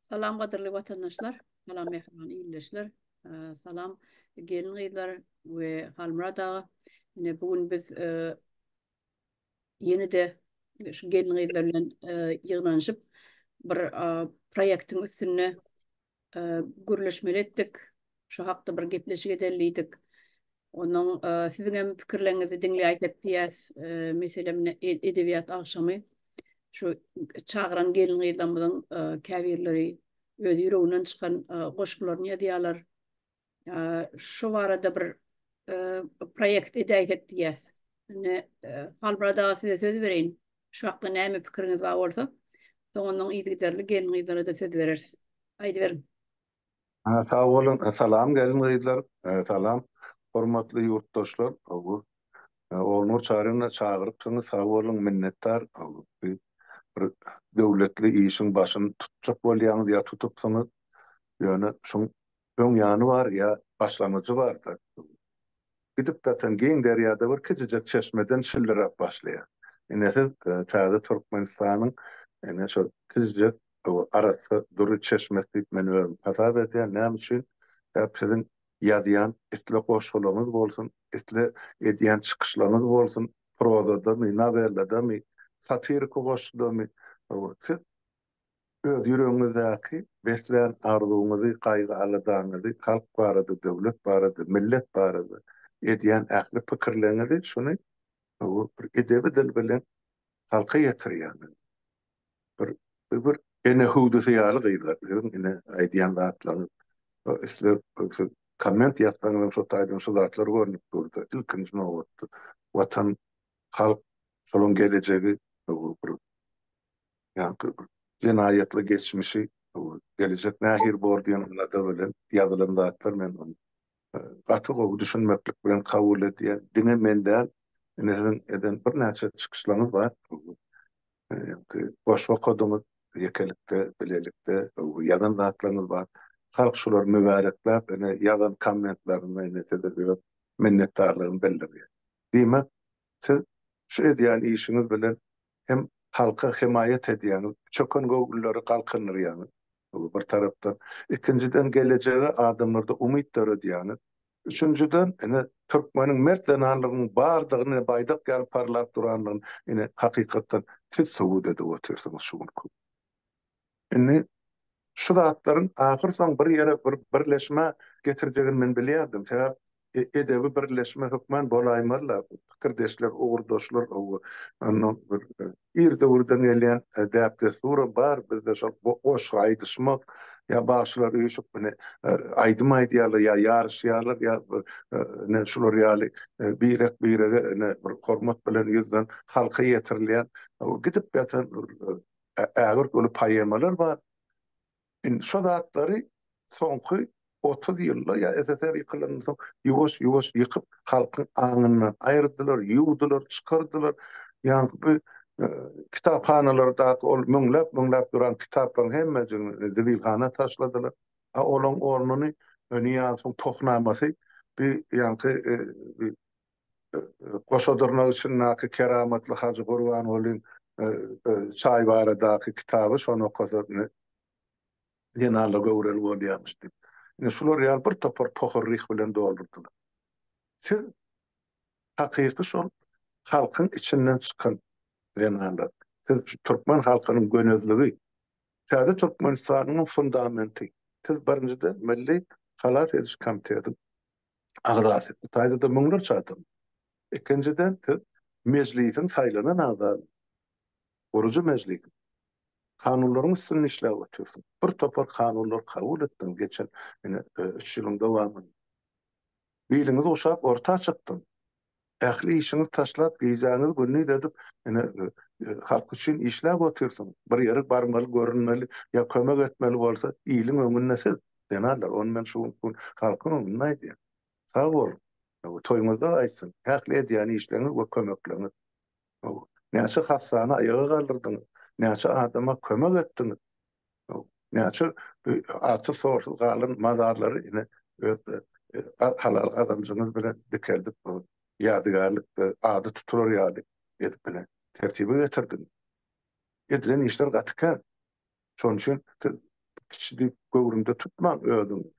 Salam gadyrly watandaşlar, salam mähriban ildeşler, salam gelin-gyzlar we Halmyrat aga. Ine bu gün biz ýene-de şu gelin-gyzlar bilen ýygnanyşyp bir proýektiň üstünde gürleşmeli etdik. Şu hakda bir gepleşik edeli diýdik. Onuň siziň hem pikirleriňizi diňläýsek diýýäs. Meselem, edebiýat agşamy şu çagyran gelin-gyzlarymyzyň käbirleri öz ýüreginden çykan goşgularyny ýazýarlar. Şu barada bir proýekt edäýsek diýýäs. Indi Halmyrat aga size söz bereýin. Şu hakda näme pikiriňiz bar bolsa, soňundan yzygiderli gelin-gyzlara-da söz bereris. Aýdyberiň. Sag boluň. Salam gelin-gyzlar. Salam hormatly ýurtdaşlar. Ogulnur Çaryýewna çagyrypsyňyz, sag boluň, minnetdar. Bir döwletli işiň başyny tutjak bolýaňyz ýa tutupsyňyz. Ýöne şuň öň ýany bar ýa başlangyjy bar-da. Gidip ýatan giň derýada bir kiçijek çeşmeden şildiräp başlaýar. Ine siz täze Türkmenistanyň ine şol kiçijek arassa dury çeşmesi diýip men özüm hasap edýän. Näme üçin? Sebäp siziň ýazýan isle goşgularyňyz bolsun, isle edýän çykyşlaryňyz bolsun, prozadamy, nowelladamy, satiriki goşgudamy, siz Öz ýüregiňizdäki beslän arzuwyňyzy, gaýgy-aladaňyzy, halk barada, döwlet barada, millet barada edýän ähli pikirleriňizi şuny bir edebi dil bilen halka ýetirýäňiz. Bir bir ene hüwdüsi ýaly gyzlar, siziň ine aýdýan zatlaryňyz. Isle siz komment ýazsaňyzam şo taýdan şu zatlar görnüp durdy. Ilkinji nobatda Watan, halk, şolaryň gelejegi bir Ýaňky bir jenaýatly geçmişi gelejek nähili bor diýen alada bilen ýazylan zatlar men ony gaty gowy düşünmeklik bilen kabul edýän. Diňe men däl, ine siziň eden birnäçe çykyşlaryňyz bar. Ýaňky goşgy okadyňyz ýekelikde, bilelikde ýazan zatlaryňyz bar. Halk şulary mübärekläp, ine ýazan kommentlerinde ine size öz minnetdarlygyny bildirýär. Diýmek, siz şu edýän işiňiz bilen hem halka hemaýat edýäňiz, çöken göwünleri galkyndyrýaňyz, bu bir tarapdan. Ikinjiden, gelejege adamlarda umyt döredýäňiz. Üçünjiden, ine, türkmeniň mert zenanlygynyň bardygyny, ine, baýdak ýaly parlap durandygyny, ine, hakykatdan siz subut edip otyrsyňyz şu günki gün. Indi şu zatlaryň ahyrsoň bir ýere bir birleşmä getirjegini men bilýärdim. Sebäp edebi birleşme hökman bolaýmaly-la. Pikirdeşler, ugurdaşlar ondan bir ir döwürden gelýän däp-dessuram bar bizde şol goşgy aýdyşmak ýa bagşylar üýşüp ine aýdym aýdýarlar ýa ýaryşýarlar ýa ine şular ýaly birek-birege ine bir hormat bilen ýüzden halka ýetirilýän gidip ýatan ägirt uly poemalar bar. Indi şo zatlary soňky 30 ýylda ýa SSR ýykylandan soň ýuwaş-ýuwaş ýykyp, halkyň aňyndan aýyrdylar, ýuwdular, çykardylar. Ýaňky bu kitaphanalardaky ol müňläp-müňläp duran kitaplaryň hemmejigini zibilhana taşladylar. A olaň ornuny Nyýazowyň pohnamasy bi ýaňky Goşa dyrnak içindäki keramatly Hajy Gurbangulyň çaý baradaky kitaby şony okasa zenanlar göwreli bolýarmyş diýip. Ine şular ýaly bir topar pohorryh bilen doldurdylar. Siz hakyky şol halkyň içinden çykan zenanlar. Siz türkmen halkynyň gönezligi, täze Türkmenistanyň fundamenti. Siz birinjiden Milli halas ediş komitetiň agzasy. Bu taýda-da müňlerçe adam. Ikinjiden, siz Mejlisiň saýlanan agzasy. Gurujy Mejlisiň. Kanunlaryň üstünde işläp otyrsyň. Bir topar kanunlar kabul etdiň geçen ine üç ýylyň dowamynda. Biliňizi guşap orta çykdyň. Ähli işiňizi taşlap, gijäňizi gündiz edip, ine, halk üçin işläp otyrsyň. Bir ýere barmaly, görünmeli ýa kömek etmeli bolsa, iliň öňünde siz, zenanlar, ony men şu gün halkyň öňünde aýdýan. Sag boluň. Toýuňyzda gaýtsyn. Ähli edýän işleriňiz we kömekleriňiz. Näçe hassany aýaga galdyrdyňyz, näçe adama kömek etdiňiz. Näçe atsyz-sorsuz galan mazarlary ine öz halal gazanjyňyz bilen dikeldip, ýadygärlik ady tutular ýaly edip ine tertibe getirdiňiz. Edilen işler gaty kän. Şonuň üçin siz. kiçi diýip göwrümde tutmaň özüňizi.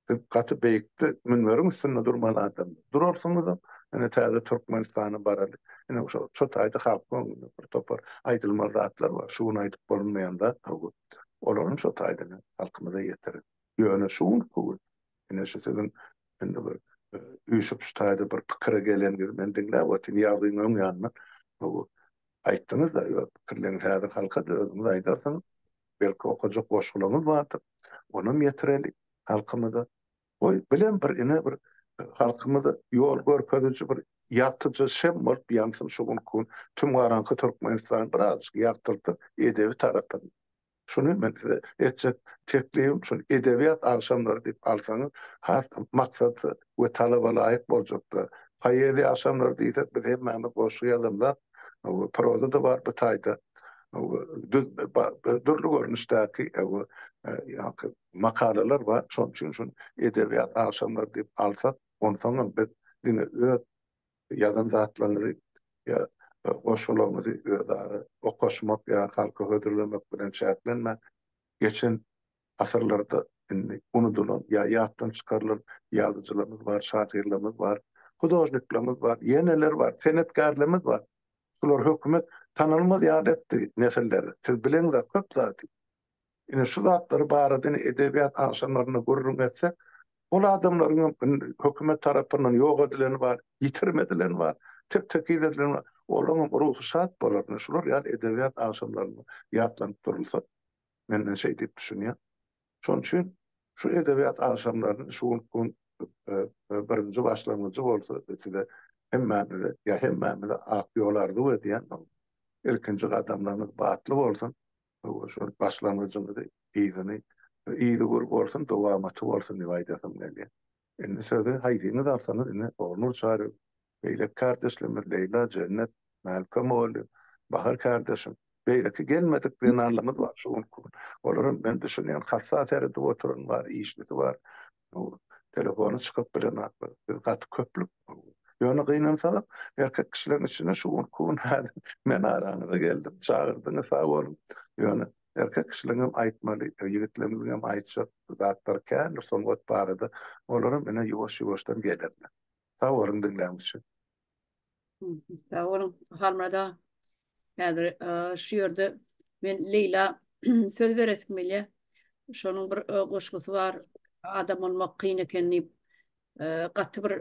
Siz gaty beýikde münberiň üstünde durmaly adam. Durarsyňyzam, ine täze Türkmenistana baraly. Ine şo şo taýda halkyň öňünde bir topar aýdylmaly zatlar bar. Şu gün aýdyp bolunmaýan zat. Olaram şo taýdan halkymyza ýetirin. Ýöne şu günki gün ine şu siziň indi bir üýşüp şu taýda bir pikire geleniňizi men diňläp otyryn ýazgyň öň ýanyndan. Aýtdyňyz-da öz pikirleriňizi häzir halka-da özüňiz aýdarsyňyz. Belki okajak goşgularyňyz bardyr. Onam ýetireli halkymyza. Goý, bilem bir ine bir halkymyza ýol görkeziji bir ýagtyja şem bolup ýansyn şu günki gün tüm garaňky Türkmenistany birazajyk ýagtyltsa edebi tarapyny. Şuny men size etjek teklibim şul edebiýat agşamlary diýip alsaňyz has maksatly we talaba laýyk boljakda. Poeziýa agşamlary diýsek biz hemmämiz goşgy ýazamzak, proza-da bar bu taýda. Düz dürli görnüşdäki ýaňky makalalar bar. Şonuň üçin şuny edebiýat agşamlary diýip alsak, onsoňam biz diňe öz ýazan zatlaryňyzy ýa goşgularyňyzy özara okaşmak ýa halka hödürlemek bilen çäklenmän, geçen asyrlarda indi unudylan ýa ýatdan çykarylan ýazyjylarymyz bar, şahyrlarymyz bar, hudožniklerimiz bar, ýeneler bar, senetkärlerimiz bar. Şular hökümet tanalmaz ýaly etdi nesilleri. Siz bileňzok köp zady. Ine şu zatlary barada ine edebiýat agşamlarynda gürrüň etsek, ol adamlaryň hem hökümet tarapyndan ýok edileni bar, ýitirim edileni bar, tep-tekiz edileni bar. Olaryň hem ruhy şat bolar. Ine şular ýaly edebiýat agşamlarynda ýatlanyp durulsa, menden şeý diýip düşünýän. Şonuň üçin şu edebiýat agşamlaryny şu günki gün birinji başlangyjy bolsa size hemmämize ýa hemmämize ak ýol arzuw edýän. Ilkinji gadamlaryňyz batly bolsun. Şol başlangyjyňyzy yzyny yzy gür bolsun, dowamaty bolsun diýip aýdasym gelýär. Indi sözi haýsyňyz alsaňyz indi Ogulnur Çaryýew, beýleki kärdeşlerimiz Leýla, Jennet, Mälike mugallym, Bahar kärdeşim, beýleki gelmedik zenanlarymyz bar şu günki gün. Olaram men düşünýän hassa seredip oturan bar, işlisi bar. Telefony çykyp bilenoklar. Biz gaty köplük. Ýöne gynansagam, erkek kişileriň içinde şu günki gün häzir men araňyza geldim, çagyrdyňyz sag boluň. Ýöne erkek kişileriň hem aýtmaly, ýigitlerimiziň hem aýtjak zatlary kändir sungat barada. Olaram ine ýuwaş-ýuwaşdan gelerler. Sag boluň diňläniňiz üçin. Sag boluň Halmyrat aga. Häzir şu ýerde men Leýla söz beresim gelýär. Şonuň bir goşgusy bar. Adam bolmak kyn eken diýip, gaty bir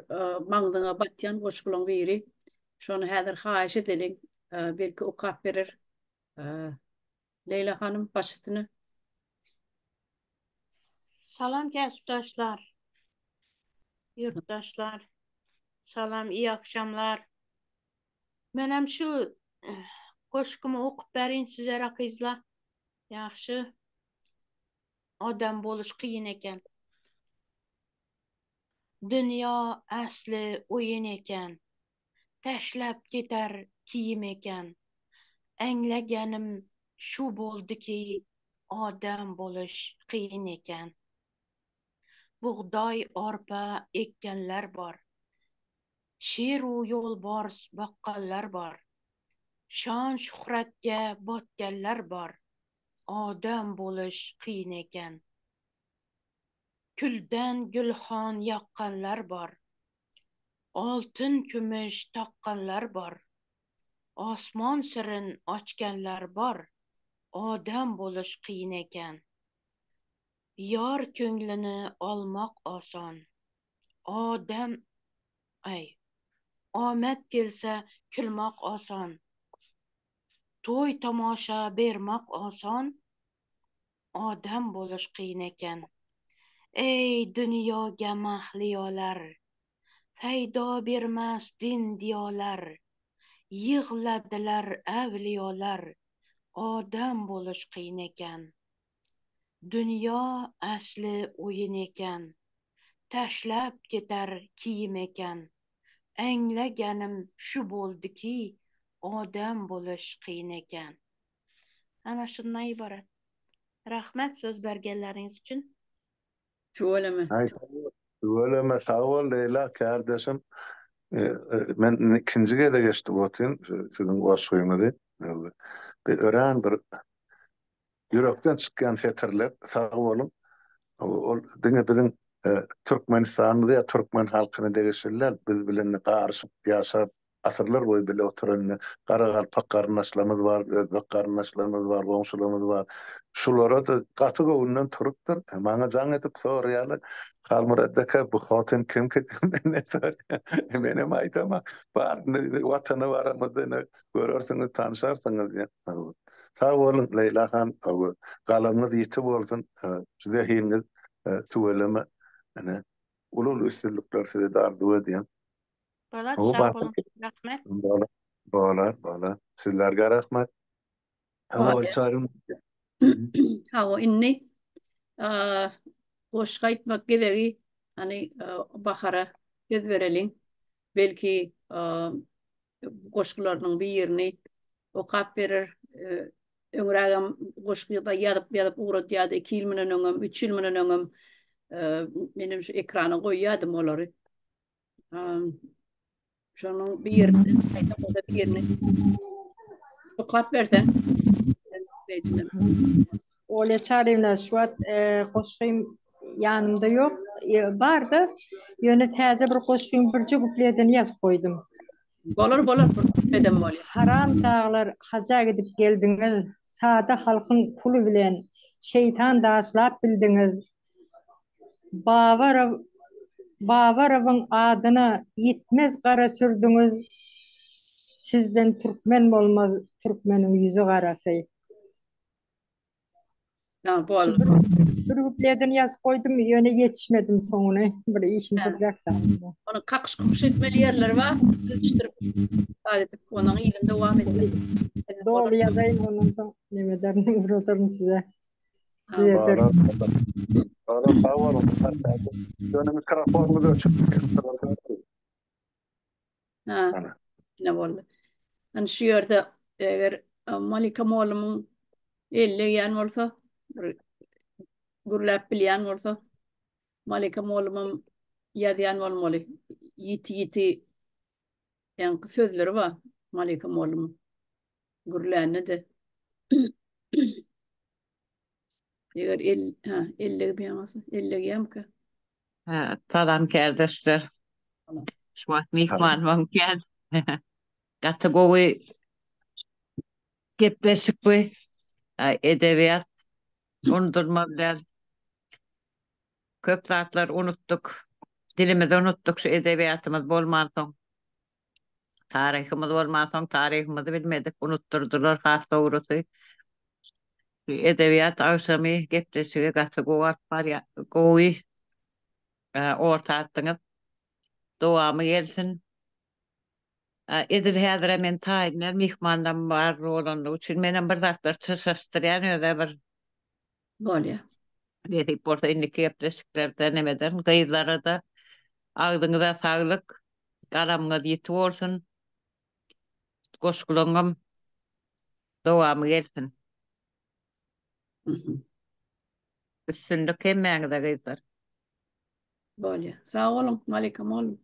maňzyňa batýan goşgularyň biri. Şony häzir haýyş edeliň. Belki okap berer. Leýla hanym baş üstüne. Salam käsipdaşlar, ýurtdaşlar. Salam, iyi akşamlar. Menem şu goşgymy okup berin sizlere gyzlar. Ýagşy. Adam boluş kyn eken. Dünýa äsli oýun eken. Täşläp gider kiýim eken. Äňlegenim şu boldy ki, adam boluş kyn eken. Bugdaý, arpa ekgenler bar. Şir-u ýolbars bakganlar bar. Şan-şöhratga batganlar bar. Adam boluş kyn eken. Külden gülhan ýakganlar bar. Altyn-kümüş takganlar bar. Osmon syryn açganlar bar. Odam boluş kyn eken. Ýar köňlüni almak osan. Odam, aý, omat gelse külmek osan. Toý-tomaşa bermek osan. Odam boluş kyn eken. Eý, dünýoga mahliýolar, Peýda bermez din diýolar, Ýygladylar äwliýolar, Odam boluş kyn eken. Dünýa äsli oýun eken, Täşläp gider kiýim eken. Äňlegenim şu boldy ki, Odam boluş kyn eken. Ana şundan ybarat. Rahmet söz bergenleriňiz üçin. Tüweleme. Aý tüweleme sag bol Leýla kärdeşim. Men indi ikinji gezek eşidip otyryn siziň goşgyňyzy. Bir örän bir. ýürekden çykýan setirler. Sag boluň. Ol diňe biziň Türkmenistanymyza ýa türkmen halkyna degişli däl, biz bilen garyşyp ýaşap Asyrlar boýy bile oturan ine garagalpak garyndaşlarymyz bar, özbek garyndaşlarymyz bar, goňşularymyz bar. Şulara-da gaty göwünden turupdyr. Maňa jaň edip soraýarlar, Halmyrat aka, bu hatyn kimki diýip menden soraýar. Menem aýdaman, bar indi Watana baramyzda ine görersiňiz, tanşarsyňyz diýen. Sag boluň, Leýla han, galamyňyz ýiti bolsun, zehiniňiz tüweleme. Ine, uly-uly üstünlikler size-de arzuw edýän. Bolat sag boluň rahmet. Bolar, bolar, bolar. Sizlerge rahmet. Hawa, çarym. Hawa, indi goşgy aýtmak gezegi hany Bahara söz bereliň. Belki goşgularynyň birini okap berer. Öňrägem goşgy ýazyp ýazyp ugradýardy, 2 ýyl mundan öňem, 3 ýyl mundan öňem menem şu ekrana goýýardym olary. Şonuň birini, aýdamada birini okap berseň. Olya Çaryýewna, şu wagt e, goşgym ýanymda ýok. E, bar-da, ýöne täze bir goşgyň birje kupledini ýazyp goýdum. Bolar, bolar, bir kupledem bolýar. Haram daglar haja gidip geldiňiz, sada halkyň puly bilen şeýtan daşlap bildiňiz. Babarow Babarowyň adyna ýitmez gara sürdüňiz Sizden türkmen bolmaz türkmeniň ýüzi garasy. Ha, bol. Şu bir, bir kupledini ýazyp goýdum, ýöne ýetişmedim soňuny. Bir işim durjakda. Ony kakyş kukuş etmeli ýerleri bar. Düzüşdirip, edip, onuň yzyny dowam etmek. Doly ýazaýyn, ondan soň neme ederin, ugradaryn size. Barar, barar, sag boluň. Ýöne mikrofonyňyz öçük. Ha, ne boldy. Hani şu ýerde eger e, Malika mollumyň elleýän bolsa, bir gürläp bilýän bolsa, Malika mollumam ýazýan bolmaly. Ýiti ýiti ýaňky sözleri bar Malika mollumyň. Gürlände-de. Eger el, ha, ellegi bilýän bolsa, ellegýärmikä? Ha, salam kärdeşler. Şu wagt myhmanymam kän. Gaty gowy gepleşik bu. Edebiýat unudylmaly däl. Köp zatlar unutdyk. Dilimizi unutdyk şu edebiýatymyz bolmansoň. Taryhymyz bolmansoň taryhymyzy bilmedik, unutdyrdylar has dogrusy. Edebiýat agşamy gepleşigi gaty gowy alyp barýa, gowy orta atdyňyz. Dowamy gelsin. Edil häzirem men taýyn däl, myhmanlam bar bolanlygy üçin menem bir zatlar çyrşaşdyrýan özä bir. Bolýa. Nesip bolsa indiki gepleşiklerde neme ederin. Gyzlara-da agzyňyza saglyk, galamyňyz ýiti bolsun. Goşgularyňam dowamy gelsin. Üstünlik hemmäňize gyzlar. Bolýa. Sag boluň, Malika mollum.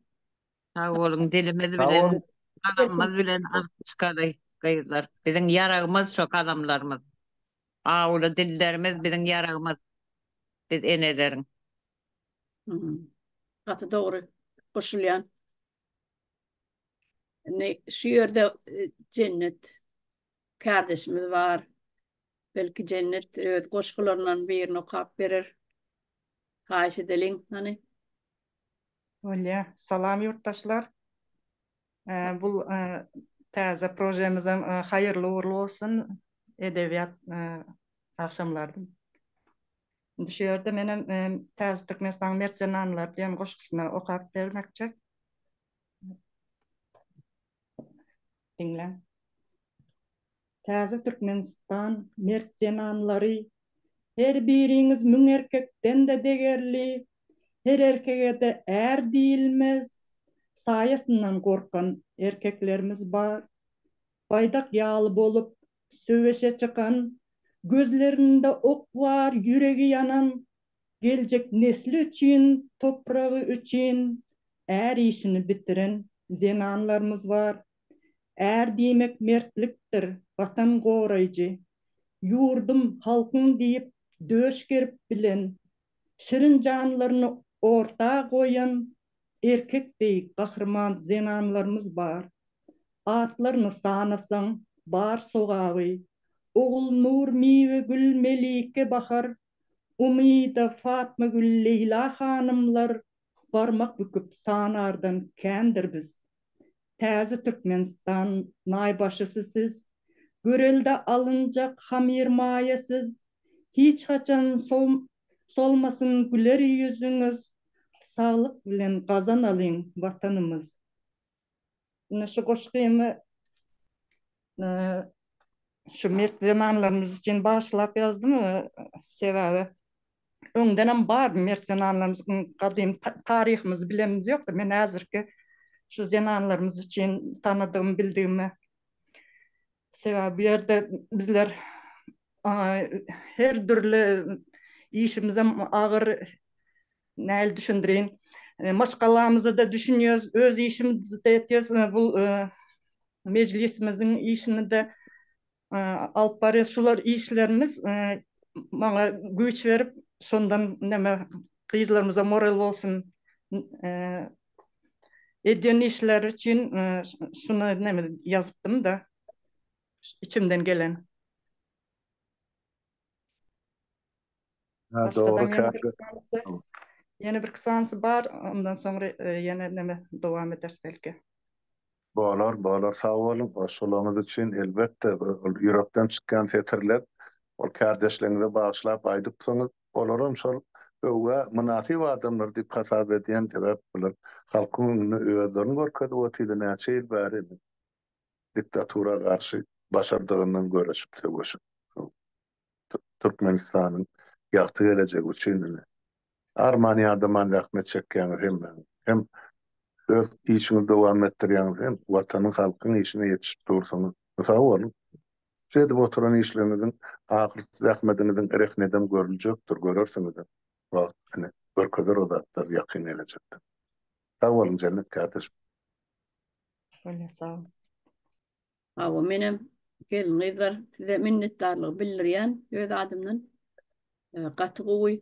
Sag boluň, dilimiz bilen, galamymyz bilen alyp çykaly gyzlar. Biziň ýaragymyz şo galamlarymyz. Awuly dillerimiz biziň ýaragymyz. Biz eneleriň. Gaty dogry. Goşulýan. Indi şu ýerde e, Jennet kardeşimiz bar. Belki Jennet öz goşgularyndan birini okap berer. Haýyş edeliň, hany. Bolýa. Salam ýurtdaşlar. Bu täze projemizem haýyrly ugrly bolsun. Edebiýat agşamlary. Indi şu ýerde menem Täze Türkmenistanyň mert zenanlary diýen goşgusyny okap bermekçi. Diňläň. Täze Türkmenistan mert zenanlary Her biriňiz müň erkekden-de degerli, Her erkege-de är diýilmez, Saýasyndan gorkan erkeklerimiz bar. Baýdak ýaly bolup söweşe çykan, Gözlerinde ok bar, ýüregi ýanan, Geljek nesli üçin, topragy üçin Är işini bitiren zenanlarymyz bar. Är diýmek mertlikdir, Watan goraýjy. Ýurdum, halkyň diýip döş gerip bilen, Şirin janlaryny orta goýan erkek deý gahryman zenanlarymyz bar. Atlaryny sanasaň, bar sogaby. Ogulnur, Miwegül, Melike, Bahar, Umyda, Fatmagül, Leýla hanymlar barmak büküp sanardan kändir biz. Täze Türkmenistan naýbaşysy siz, Görelde alynjak hamyrmaýa siz, Hiç haçan solmasyn güler ýüzüňiz, Saglyk bilen gazanalyň Watanymyz. Ine şu goşgymy şu mert zenanlarymyz üçin bagyşlap ýazdym. Sebäbi öňdenem bar mert zenanlarymyz gadym taryhymyzy bilenimiz ýokdur. Men häzirki şu zenanlarymyz üçin tanadygym, bildigime sebäbi bu ýerde bizler her dürli işimizem agyr Nähili düşündireýin? Maşgalamyza-da düşünýäs, öz işimizi-de etýäs, bu mejlisimiziň işini-de alyp barýas. Şular işlerimiz maňa güýç berip, şondan näme gyzlarymyza moral bolsun edýän işleri üçin şuny näme ýazypdym-da, içimden gelen. Ha, Başgadan dogry ýene bir käbir. sanysy, ýene bir sanysy bar. Ondan soňra e, ýene neme dowam ederis belki. Bolar, bolar. Sag boluň. Goşgularyňyz üçin elbetde ol ýürekden çykýan setirler. Ol kärdeşleriňize bagyşlap aýdypsyňyz. Olaram şol öwgä mynasyp adamlar diýip hasap edýän. Sebäp bular halkyň öňünde özlerini görkezip otyrdy näçe ýyl bäri diktatura garşy başardygyndan göreşip söweşip. Türkmenistanyň ýagty gelejegi üçin ine, arman-ýadaman zähmet çekýäňiz hemmäňiz. Hem öz işiňizi dowam etdirýäňiz, hem Watanyň, halkyň işine ýetişip dursuňyz. Sag boluň. Şu edip oturan işleriňiziň ahyr zähmediňiziň rehnedem görüljekdir, görersiňizem. Wagt ine, görkezer o zatlary ýakyn gelejekde. Sag boluň Jennet kardeşim. Bolýa sag bol. Hawa, menem gelin-gyzlar size minnetdarlygy bildirýän öz adymdan. Gaty gowy.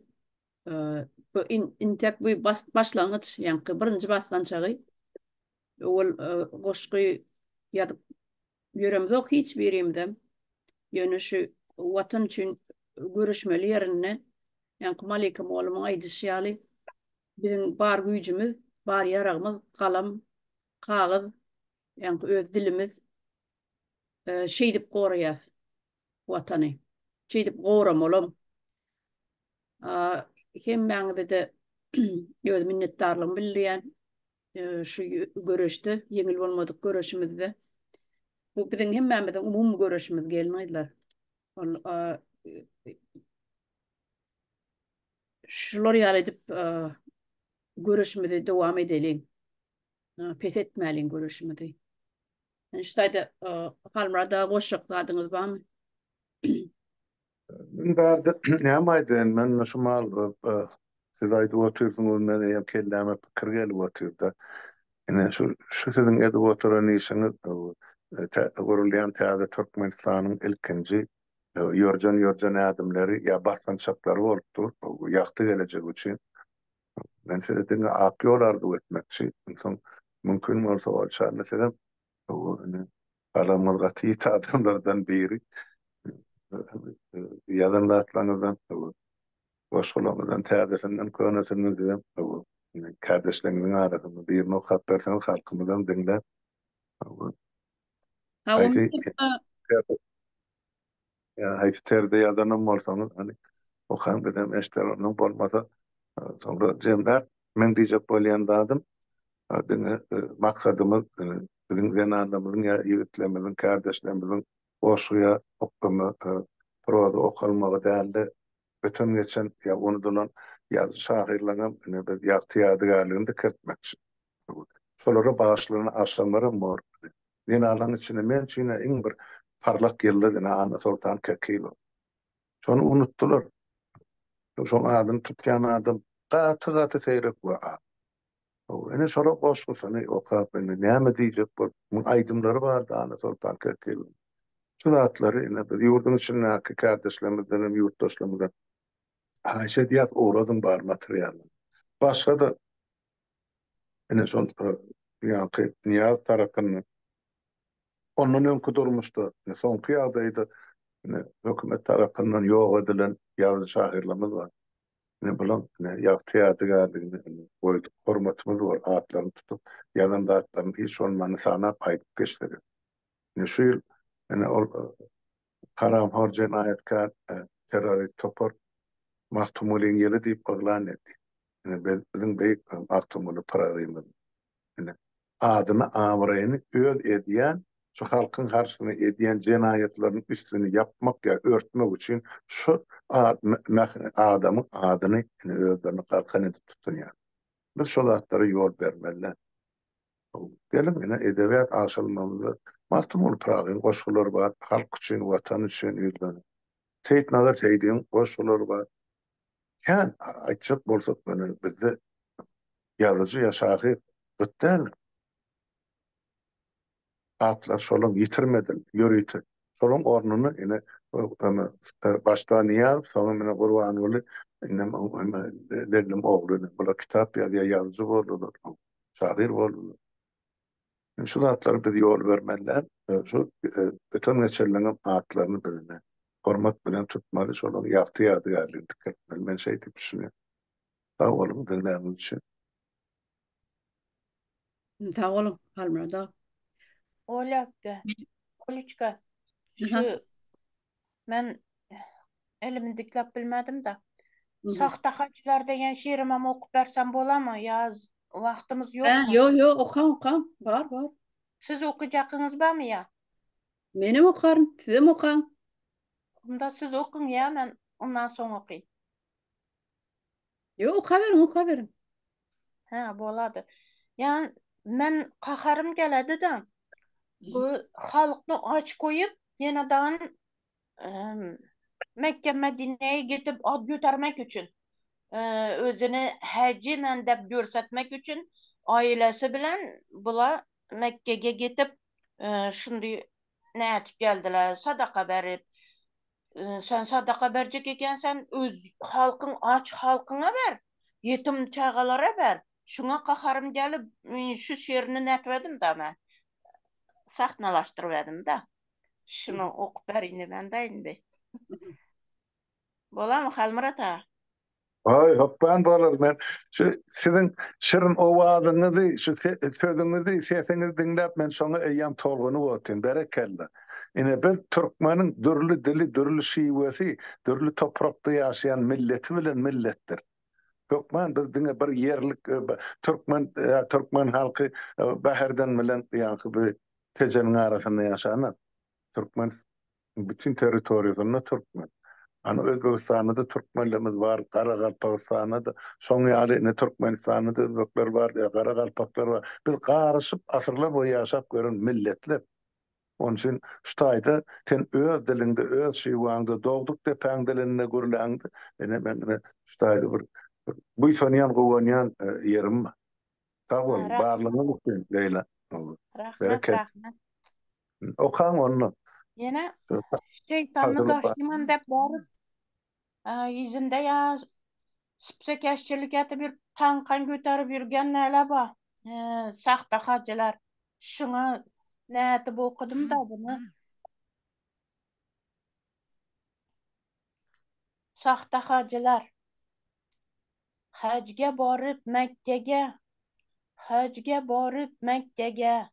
Bu intek bu başlangyç, ýaňky birinji basgançagy. Owal goşgy ýazyp ýöremzok hiç birimizem. Ýöne şu Watan üçin göreşmeli ýerinde, ýaňky Malika mugallymyň aýdyşy ýaly, biziň bar güýjümiz, bar ýaragymyz galam, kagyz, Ýaňky öz dilimiz şeýdip goraýas Watany. Şeýdip goramalam. Hemmäňize-de öz minnetdarlygymy bildirýän. Şu göreşde, ýeňil bolmadyk göreşimizde. Bu biziň hemmämiziň umumy göreşimiz gelin-gyzlar. Ol şular ýaly edip göreşimizi dowam edeliň. Pes etmäliň göreşimizi. Yani şu taýda Halmyrat aga goşjak zadyňyz barmy? Men bärde näme aýdaýyn, men şu mal siz aýdyp otyrsyňyz, men eýýäm kelläme pikir gelip otyrda. Ine şu şu siziň edip oturan işiňiz gurulýan täze Türkmenistanyň ilkinji ýörjen-ýörjen ädimleri ýa basgançaklary bolup dur, ýagty gelejek üçin. Men size diňe ak ýol arzuw etmekçi. Onsoň mümkin bolsa Olçanny sizem indi galamyňyz gaty ýiti adamlardan biri. Ýazan zatlaryňyzdan, goşgularyňyzdan täzesinden, könesinden sizem indi kärdeşleriňiziň arasynda birini okap berseňiz halkymyzam diňläp. Haýsy Ýa haýsy terde ýazanam bolsaňyz, hany, okaň bizem eşder, ondan bolmasa, soňra jemläp, meň diýjek bolýan zadym, diňe maksadymyz biziň zenanlarymyzyň ýa ýigitlerimiziň, kärdeşlerimiziň goşgy ýa proza okalmagy däl-de, öten-geçen ýa unudylan ýazyjy-şahyrlaryňam ine biz ýagty ýadygärligini dikeltmekçi. Şolara bagyşlanan agşamlaram bor. Zenanlaryň içinde men üçin-ä iň bir parlak ýyldyz ine Annasoltan Kekilowa. Şony unutdylar. Şoň adyny tutýan adam gaty-gaty seýrek we az. Ine şolar goşgusyny okap indi näme diýjek bolup, muň aýdymlary bardy Annasoltan Kekilowyň. Şu zatlary ine biz ýurduň içindäki kärdeşlerimizden hem ýurtdaşlarymyzdan haýyş edýäs, ugradyň bar materiallary. Başga-da ine şol ýaňky Nyýazow tarapyndan ondan öňki durmuşda, ine soňky ýagdaýda ine hökümet tarapyndan ýok edilen ýazyjy-şahyrlarymyz bar. Ine bulaň ine ýagty ýadygärligini ine goýduk. Hormatymyz bor, atlaryny tutup, ýazan zatlaryny hiç bolmanda sanap aýdyp geçsek. Ine şu ýyl ine ol haramhor jenaýatkär terrorist topar Magtymgulyň ýyly diýip yglan etdi. Ine biziň beýik Magtymguly Pyragymyz. Ine adyny abraýyny öz edýän şu halkyň garşysyna edýän jenaýatlarynyň üstüni ýapmak ýa örtmek üçin şu adamyň adyny ine özlerine galkan edip tutunýar. Biz şo zatlara ýol bermeli däl. Geliň ine edebiýat agşalmamyzda Magtymguly Pyragyň goşgulary bar, halk üçin, watan üçin ýüzlenen. Seýitnazar Seýdiň goşgulary bar. Kän aýtjak bolsak ine bizde ýazyjy ýa şahyr gyt däl. Atlar şolaň ýitirmedil ýörite. Şolaň ornuny ine başda Nyýazow, soňam ine Gurbanguly, indem Lellim ogly ine bular kitap ýazýar, ýazyjy boldular, şahyr boldular. Indi şu zatlara biz ýol bermeli däl. Şu öten geçenleňem atlaryny biz ine hormat bilen tutmaly, şolaryň ýagty ýadygärligini dikeltmeli. Men şeý diýip düşünýän. Sag boluň diňläniňiz üçin. Sag boluň Halmyrat aga. Olýapga. Oliçka. Şu men elimi dikläp bilmedim-de. Sahta hajylar diýen şiirimem okup bersem bolamy ýa wagtymyz ýokmy? Ýok, ýok, okaň, okaň. Bar, bar. Siz okyjakyňyz barmy ýa? Menem okaryn, sizem okaň. Onda siz okyň ýa men ondan soň okyn. Ýok, okaberiň, okaberiň. Hä, bolady. Ýa men gaharym geledi-de, bu halkny aç goýup, ýene-dan Mekge, Medineye gidip at götermek üçin, özüni hajy men dep görsetmek üçin ailesi bilen bular Mekgege gidip, şundy nätip geldiler, sadaka berip, Sen sadaka berjek ekensen, öz halkyň, aç halkyňa ber. Ýetim çagalara ber. Şuňa gaharym gelip, şu şerini nätwedim-da men. Sahnalaşdyryberdim-da. Şuny okup berin diýmän-de indi. Bolarmy Halmyrat aga? Aý, hökman bolar. Men şu siziň şirin owazyňyzy, şu sözüňizi, sesiňizi diňläp men şoňa eýýäm tolgunyp otyryn. Berekella. Ine biz türkmeniň dürli dili, dürli şiwesi, dürli toprakda ýaşaýan milleti bilen milletdiris. Hökman biz diňe bir ýerlik türkmen türkmen halky Bäherden bilen ýaňky bu Tejeniň arasynda ýaşanok. Türkmen Bütin territoriýasynda türkmen. Hany Özbegistanda-da türkmenlerimiz bar, Garagalpagystanda-da, şoň ýaly ine Türkmenistanda-da özbekler bar, ýa garagalpaklar bar. Biz garyşyp asyrlar boýy ýaşap gören milletler. Onuň üçin şu taýda sen öz diliňde, öz şiwaňda, dogduk depäň dilinde gürläňde, ine men ine şu taýda bir buýsanýan, guwanýan ýerim bar. Sag boluň, barlygyňyz üçin Leýla. Rahmet, rahmet. Okaň onda. Ýene şeýtanny daşlyman dep baryp, ýüzünde ýa sübsekeşçilik edip ýürüp, taňkan göterip ýürgen näle bar. Sahta hajylar. Şuňa nädip okadym-da buny. Sahta hajylar. Hajga boryp Mekgege, Hajga boryp Mekgege,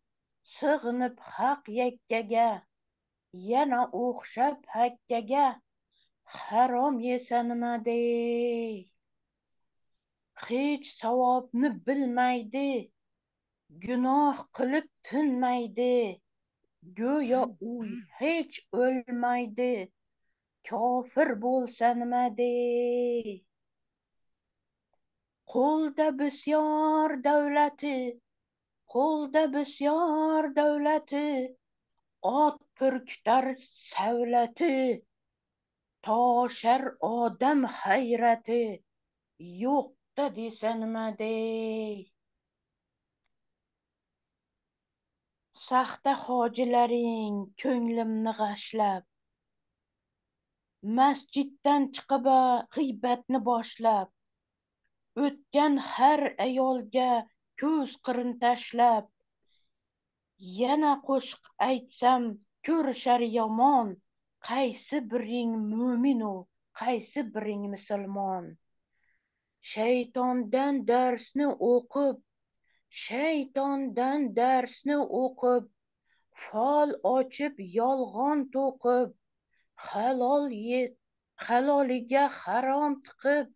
Sygnyp Hak ýekgege, Ýene ogşap Hakgege, Haram ýese nima deý. Hiç sawapny bilmeýdi, Günah kylyp tynmaýdy, Göýä u hiç ölmeýdi, Kafir bolsa nima deý. Golda bisýar döwleti, Golda bisýar döwleti, Ot pürkter säwleti, Toşar odam haýraty, Ýokda diýse nima deý. Sahta hojilaryň köňlümni gaşlap, Masjidden çykyba gyýbatny boşlap, Ötgen her aýolga köz gyryn taşlap, Ýene goşuk aýtsam görüşer ýaman, Kaýsy biriň mömin-u, kaýsy biriň musulman. Şeýtandan dersni okyp, Şeýtandan dersni okyp, Fal açyp ýalgan tokyp, Halal halalyga haram tykyp,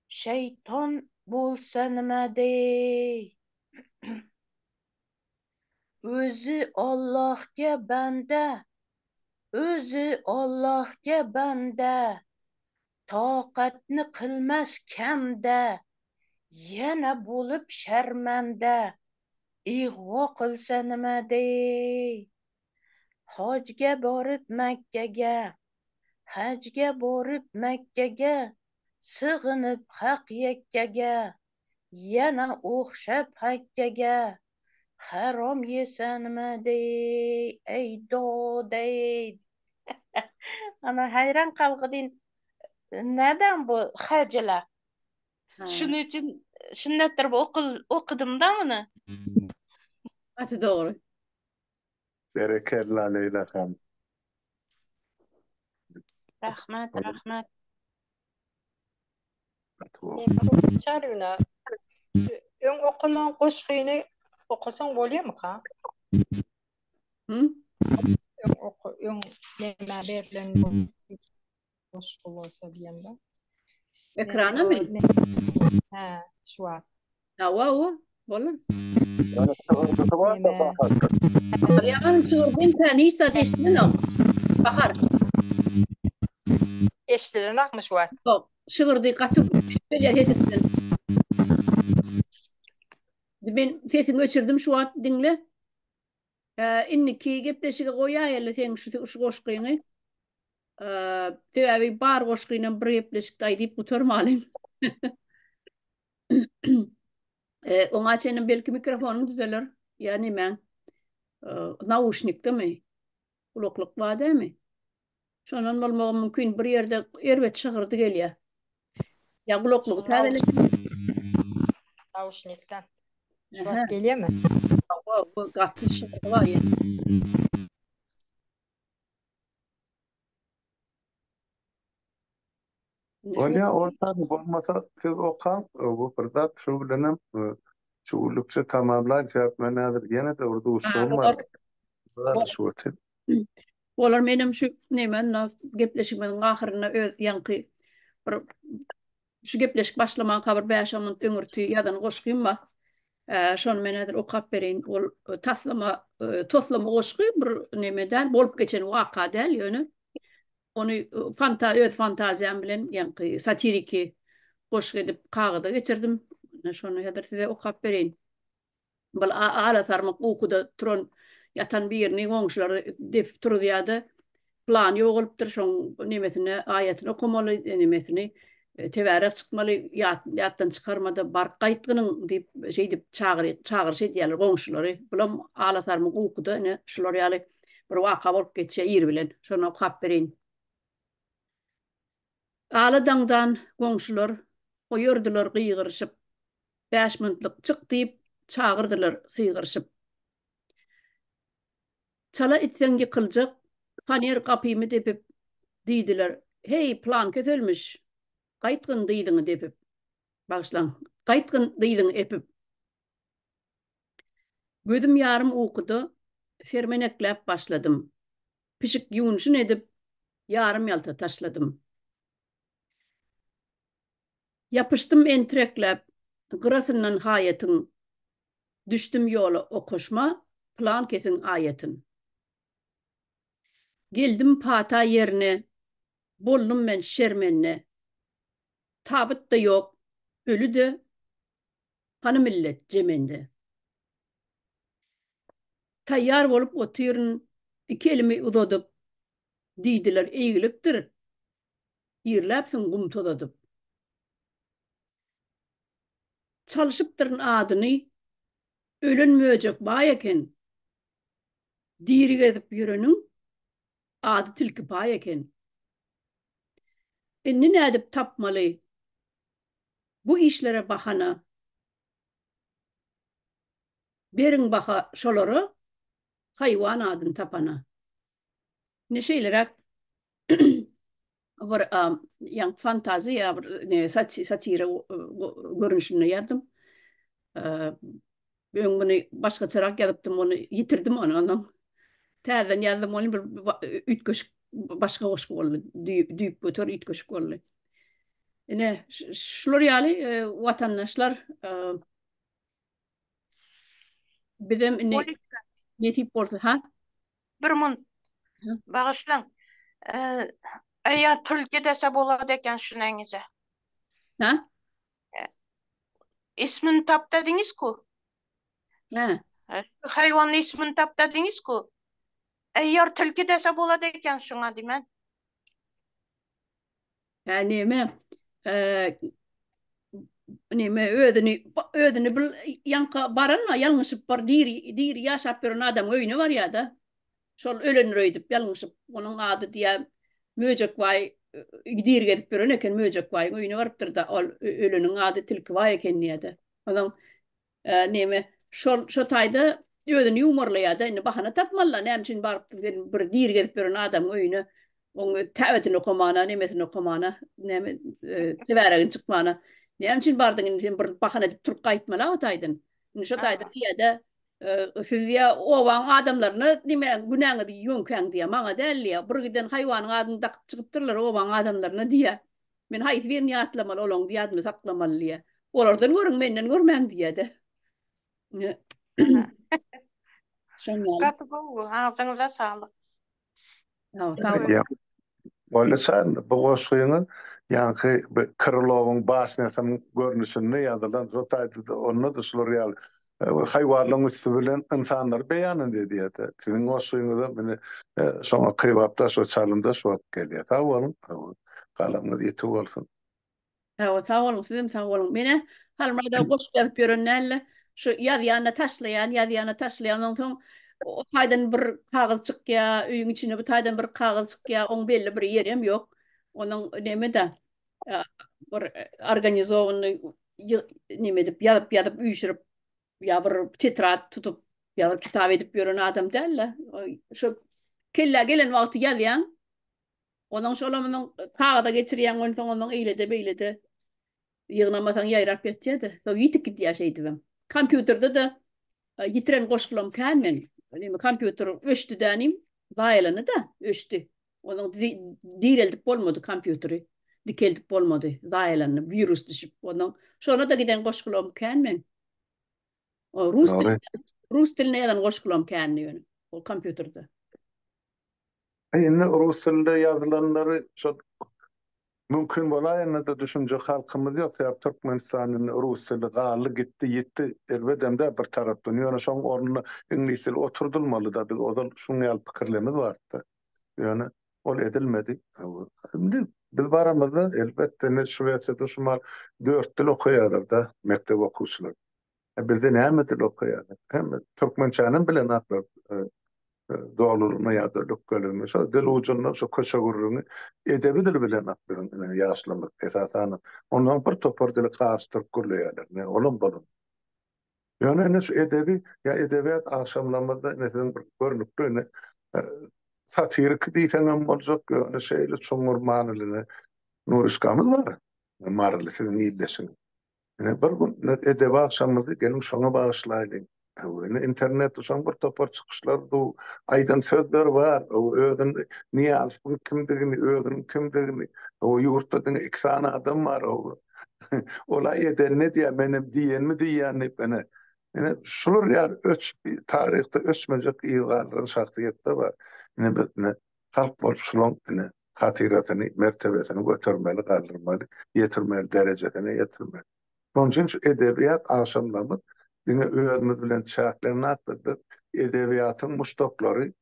Şeýtan bolsa nima deý. Özi Allahga banda, Özi Allahga banda, Takatny kylmas kemde, Ýene bolup şermende, Igwo kylsa nima deý. Hajga baryp Mekgege, Hajga baryp Mekgege, Sygynyp Hak ýekkege, Ýene ogşap hakgege, Haram ýese nima deý, eý dod-eý. Ana haýran galgydyn. Näden bu hajyla? Şunuň üçin şunnetdir bu okudym-da muny. Gaty dogry. Berekella Leýla han. Rahmat, rahmat. Çaryna öň okalan goşgyny okasaň bolýarmyka? Hı? Öň oka, öň näme berlen goşgy bolsa diýende. Ekrana mı? Hä, şu wagt. Hawa, hawa, bolar. Ýaman şygyrdan sen hiç zat eşidilenok. Bahar. Eşidilenokmy şu wagt? Ýok, şygyrdy gaty gelýär sesinden. Men sesiňi öçürdim şu wagt diňle. Indiki gepleşige goýaýaly seň şu şu goşgyňy. Sebäbi bar goşgynam bir gepleşikde aýdyp gutarmalyň. Oňa çenli belki mikrofonyň düzeler ýa nemäň nauşnikdemi? Gulaklyk bar dämi? Şondan bolmagy mümkin bir ýerde erbet şygyrdy gelýär. Ýa gulaklygy täzele. Nauşnikden. Şu wagt gelýärmi? Hawa, gaty şygyrdy bar ýa. Bolýa orta bolmasa siz okaň bu bir zat şu bilenem şu günlükçe tamamlaýyn sebäp men häzir ýene-de bir duşuşygym bar. Şu wagty. Bolar menem şu neme gepleşigimiziň ahyrynda öz ýaňky bir şu gepleşik başlamanka bir 5-10 minut öňürti ýazan goşgym bar. Şony men häzir okap bereýin. Ol taslama toslama goşgy bir neme däl, bolup geçen waka däl ýöne. Ony fanta öz fantaziýam bilen ýaňky satiriki goşgy edip kagyza geçirdim. Şony häzir size okap bereýin. Bul ala sarmyk ukuda turan ýatan birini goňşular depip turuzýardy. Plan ýogalypdyr, şoň nemesine aýatyny okamaly, nemesini tebärek çykmaly, ýat, ýatdan çykarmada baryp gaýtgynyň diýip şeýdip çagyry, çagyryş edýärler goňşulary. Bulam ala sarmyk ukuda ine şular ýaly bir waka bolup geçýär ir bilen. Şony okap bereýin. Ala daňdan goňşular oýardylar gygyryşyp. Bäş minutlyk çyk diýip, çagyrdylar sygyryşyp. Çala itseň ýykyljak faner gapymy depip, diýdiler, Heý, plan keselmiş, gaýtgyn dyzyňy depip. Bagyşlaň, gaýtgyn dyzyňy epip. Gözüm ýarym ukuda sermenekläp başladym. Pişik ýuwunşyn edip, ýarym-ýalta taşladym. Ýapyşdym entirekläp gyrasyndan haýatyň, Düşdüm ýola okaşma pylan kesiň aýatyn. Geldim pata ýerine, boldum men şermende, Tabyt-da ýok, öli-de, hany millet jemende. Taýýar bolup otyryn iki elimi uzadyp, Diýdiler eýgilikdir, Irläpsiň gum tozadyp. Çalşypdyryn adyny, ölen möjek baý eken. Diri gezip ýöreniň ady Tilkipaý eken. Indi nädip tapmaly bu işlere bahana? Beriň baha şolara, haýwan adyny tapana. Ine şeýleräk bir ýaňky fantaziýa bir ne satira görnüşinde ýazdym. Öň muny başgaçarak ýazypdym, ony ýitirdim ony ondan. Täzeden ýazdym ony bir üýtgeşik başga goşgy boldy. Düýp göter üýtgeşik boldy. Ine şular ýaly watandaşlar bizem indi nesip bolsa ha Bir munt. Bagyşlaň. Eýa tülki dese bolady eken şuneňize. Ha? Ismini tap dediňiz ku. Ha. Şu haýwanyň ismini tap dediňiz ku. Eýer tilki dese bolady eken şuňa diýmen. Hä neme? Neme özüni özüni bir ýaňka baran ýalňyşyp bir diri diri ýaşap ýören adamyň öýüne barýar-da. Şol ölendir öýdüp ýalňyşyp onuň ady diýýär Möjekbaý diri gezip ýören eken Möjekbaýyň öýüne barypdyr-da ol öleniň ady Tilkibaý eken diýýär-de. Onuň Neme, şol, şo taýda özüni ýuwmarlaýar-da, indi bahana tapmaly-la, näme üçin barypdyň sen bir diri gezip ýören adamyň öýüne, oň täbetini okamana, nemesini okamana, näme, tebäregini çykmana, näme üçin bardyň indi sen bir bahana edip turup gaýtmaly-a o taýdan. Indi şo taýda diýýär-de, siz diýýär, obaň adamlaryna neme, günäňizi ýöňkäň diýýär, maňa däl diýýär, bir giden haýwanyň adyny dakyp çykypdyrlar obaň adamlaryna diýýär. Men haýsy birini ýatlamaly, olaň ýadyny saklamaly diýýär. Olardan görüň, menden görmäň diýýär-de. Şoň ýaly. Gaty gowy, agzyňyza saglyk. Sag boluň. Bolýa çaýynda bu goşgyňyz ýaňky bu Krylowyň basnýasynyň görnüşinde ýazylan şo taýda onda-da şular ýaly haýwanlaryň üsti bilen ynsanlary beýan edýär-de. Siziň goşgyňyzam ine şoňa kybapdaş we çalymdaş bolup gelýär. Sag boluň. Galamyňyz ýiti bolsun. Hawa, sag boluň, sizem sag boluň. Men-ä Halmyrada goşgy ýazyp ýören däl-de, şu ýazýan-da taşlaýan, ýazýan-da taşlaýan, onsoň o taýdan bir kagyz çykýar, öýüň içinde bu taýdan bir kagyz çykýar, oň belli bir ýerem ýok. Onuň neme-de, bir organizowanyý neme edip, ýazyp-ýazyp üýşürip, ýa bir tetrad tutup, ýa bir kitap edip ýören adam däl-de. Şu kellä gelen wagty ýazýaň, Onuň şolam onuň kagyza geçirýäň onsoň onuň eýlede beýlede ýygnamasaň ýaýrap ýatýa-da. Soň ýitip gidýär şeýdibem. Kompýuterde-de e, ýitiren goşgulam kän meň. Näme kompýuter öçdi dänim, zaýalandy-da, öçdi. Onuň direldip bolmady kompýuteri. Dikeldip bolmady, zaýalandy, wirus düşüp. Onuň şona-da giden goşgulam kän meň. O rus dilinde, rus dilinde ýazan goşgulam kändi ýöne o kompýuterde. Indi rus dilinde ýazylanlary şol mümkin bolaýanda-da düşünjek halkymyz ýok. Sebäbi Türkmenistan indi rus dili galdy, gitdi, ýitdi. Erbedem-dä bir tarapdan. Ýöne şoň ornuna iňlis dili oturdylmaly-da. Biz ozal şuň ýaly pikirlerimiz bardy-da. Ýöne ol edilmedi. Indi biz baramyzda elbetde indi Şwesiýada şu mal dört dil okaýarlar-da mekdep okuwçylary. Bizde näme dil okaýarlar? Hemme türkmençänem bilenoklar. Dolulygyna ýa-da lükgeligine. Şo dil ujundan şo köçe gürrüňi edebi dil bilenok biziň ine ýaşlarymyz esasanam. Ondan bir topar dili garyşdyryp gürleýärler. Ine olam bolan. Ýöne ine şu edebi ýa edebiýat agşamlarymyzda ine siziň bir görnükli ine satiriki diýseňem boljak, ýöne şeýle çuňňur manyly ine Nuryşkamyz bar. Maryly siziň ildeşiňiz. Ine bir gün edebi agşamymyzy geliň şoňa bagyşlaýlyň. Ine internetde şoň bir topar çykyşlary du, aýdan sözleri bar. Özüni Nyýazowyň kimdigini, özüniň kimdigini, ýurtda diňe iki sany adam bar. Ol-a edenini edýär, menem diýenimi diýýän diýip ine. Ine şular ýaly öç taryhda öçmejek yz galdyran şahsyýetler bar. Ine biz ine halk bolup şulaň ine hatyrasyny, mertebesini götermeli, galdyrmaly, ýetirmeli, derejesine ýetirmeli. Şonuň üçin şu edebiýat agşamlarymyz diňe özümiz bilen çäklenmändir. Biz edebiýatyň muşdaklary,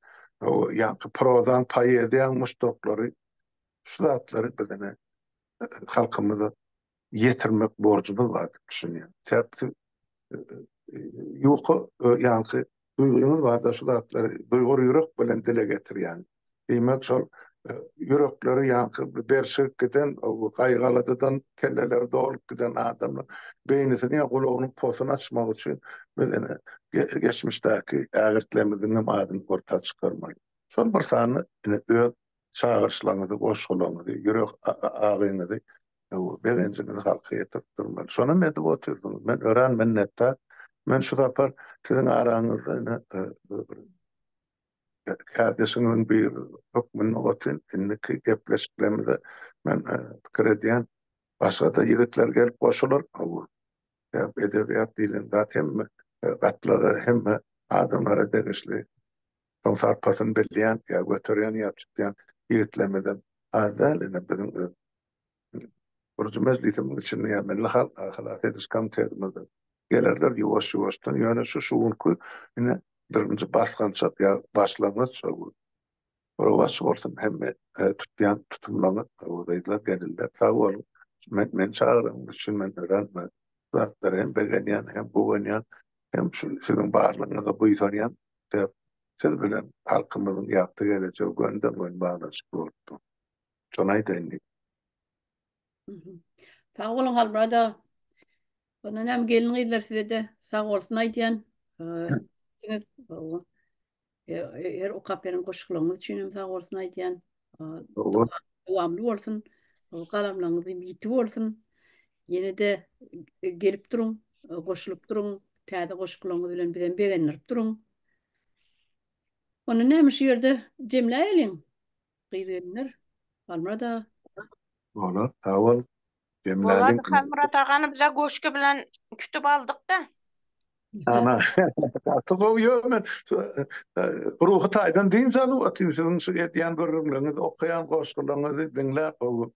ýaňky prozaň, poeziýaň muşdaklary şu zatlary biz ine halkymyza ýetirmek borjumyz bar diýip düşünýän. Sebäp siz ýuka ýaňky. Duýgyňyz barda şu zatlary duýgur ýürek bilen dile getirýäň. Diýmek şol ýürekleri ýaňky berşigip giden, gaýgy-aladadan kelleleri dolup giden adamlar beýnisini ýa gulagynyň posuny açmak üçin biz ine geçmişdäki ägirtlerimiziň hem adyny orta çykarmaly. Şol bir sanda ine öz çagyryşlaryňyzy, goşgularyňyzy, ýürek agyňyzy, begenjiňizi halka ýetirip durmaly. Şonam edip otyrsyňyz. Men örän minnetdar. Men şu sapar siziň araňyzda ine bir kärdeşiňiziň biri hökmünde otyryn. Indiki gepleşiklerimize men pikir edýän, başga-da ýigitler gelip goşular. Edebiýat diýlen zat hemme gatlaga, hemme adamlara degişli. Soň sarpasyny bilýän, ýa göterýän, ýa tutýan ýigitlerimizem az däl, ine biziň öz Gurujy mejlisimiziň içinde ýa Milli Halk halas ediş komitetimizde gelerler ýuwaş-ýuwaşdan, ýöne şu şu günki ine birinji basgançak ýa başlangyç şol gün. Rowaç bolsun hemme tutýan tutumlaryňyz, gyzlar, gelinler sag boluň. Men meni çagyranyňyz üçin men örän zatlara hem begenýän, hem guwanýan, hem şu siziň barlygyňyza buýsanýan. Sebäp siz bilen halkymyzyň ýagty gelejegi gönden-göni baglanyşykly bolup dur. Şony aýdaýyn diýdim. Sag boluň Halmyrat aga. Ondan hem gelin-gyzlar size-de sag bolsun aýdýan. Siz her okap beren goşgularyňyz üçin hem sag bolsun aýdýan. Dowamly bolsun. Galamlaryňyz ýiti bolsun. Ýene-de gelip duruň, goşulyp duruň. Täze goşgularyňyz bilen bizem begendirip duruň. Onda näme şu ýerde jemläýeliň gyz-gelinler. Halmyrat aga. Bolar, sag bol. Jemläliň. Bolady Halmyrat agany bize goşgy bilen kütüp aldyk-da. Ana, gaty gowy ýok men ruhy taýdan dynç alyp otyryn siziň şu edýän gürrüňleriňizi, okaýan goşgularyňyzy diňläp gowy.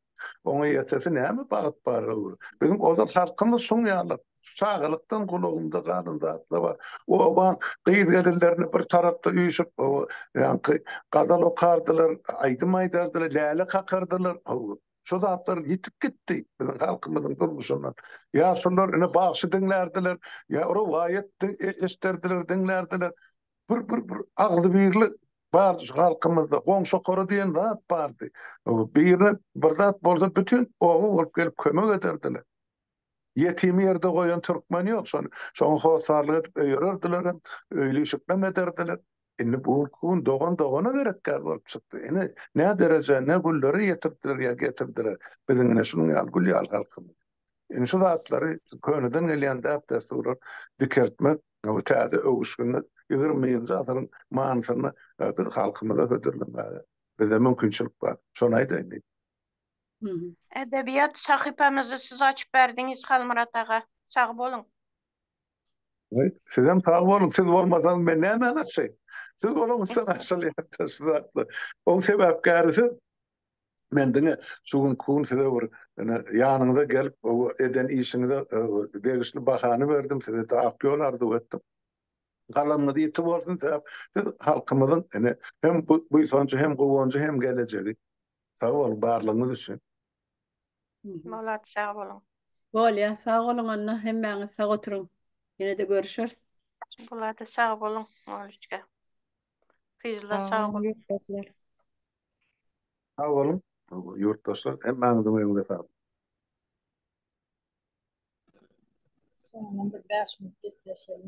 Oňa ýetesi näme bagt bar gowy. Biziň ozal halkymyz şuň ýaly çagalykdan gulagymda galan zatlar bar. Obaň gyz-gelinlerini bir tarapda üýşüp ýaňky gazal okardylar, aýdym aýdardylar, läle kakardylar. Şu zatlar ýitip gitdi biziň halkymyzyň durmuşyndan. Ýa şular ine bagşy diňlärdiler, ýa rowaýat eşderdiler, diňlärdiler. Bir bir bir agzybirlik bardy şu halkymyzda. Goňşokara diýen zat bardy. Birine bir zat bolsa bütin oba bolup gelip kömek ederdiler. Ýetimi ýerde goýan türkmen ýok. Şony şoňa hossarlyk edip öýererdiler hem, öýli-işiklem ederdiler. Indi bu günki gün dogan dogana gerek däl bolup çykdy. Ine, nä derejä, ne günlere ýetirdiler ýa getirdiler biziň ine şunuň ýaly gül ýaly halkymyzy. Indi şu zatlary köneden gelýän däp-dessurlary dikeltmek, bu täze öwüşginde 21-nji asyryň manysynda biz halkymyza hödürlemäge bizde mümkinçilik bar. Şony aýdaýyn diýdim. Edebiýat sahypamyzy siz açyp berdiňiz Halmyrat aga. Sag boluň. Sizem sag boluň. Siz bolmasaňyz men nämäni açaýyn? Siz bolaňyzdan açylýar şu zatlar. Oň sebäpkäri siz. Men diňe şu günki gün size bir ine ýanyňyza gelip eden işiňize degişli bahany berdim, size-de ak ýol arzuw etdim. Galamyňyz ýiti bolsun, sebäp siz halkymyzyň ine hem buýsanjy, hem guwanjy, hem gelejegi. Sag boluň barlygyňyz üçin. Bolat sag boluň. Bolýa sag boluň onda hemmäňiz sag oturyň. Ýene-de görüşeris. Bolady sag boluň Oliçka. Gyzlar sag boluň. Ýurtdaşlar. Sag boluň ýurtdaşlar hemmäňiziň öňüňize saglyk. Soňundan bir 5 minut gepleşelim.